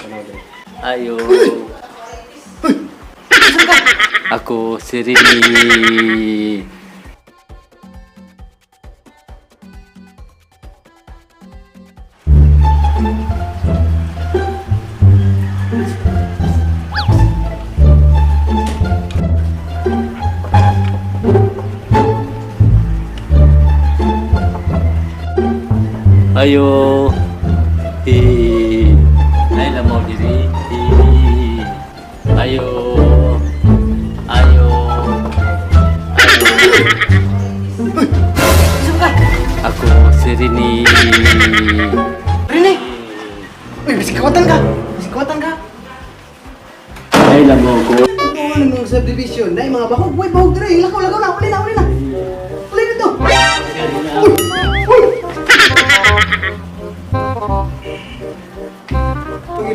Tanaw diri. Ayo. Ako si Rini. Ayo. Hi. Ay, lamaw diri. Hi. Ayo. Ayo. Ayo. Isa ka. Ako si Rini. Rene! Uy, bisik kawatan ka! Bisik kawatan ka! Ay, lamaw ko. Ano ano mga subdivision? Nay, mga bahog. Uy, bahog dire. Lakaw, lakaw na. Uli na, uli na. Uli na to. Uy! Uy!